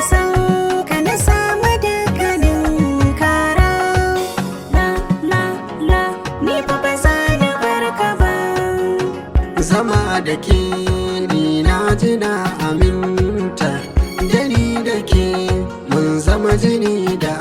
San ka na samu dukkanin kara. La la la, ni fa ba za na bar ka ba. Zama da ke ni na ji na aminta, da ni da ke mun zama jini da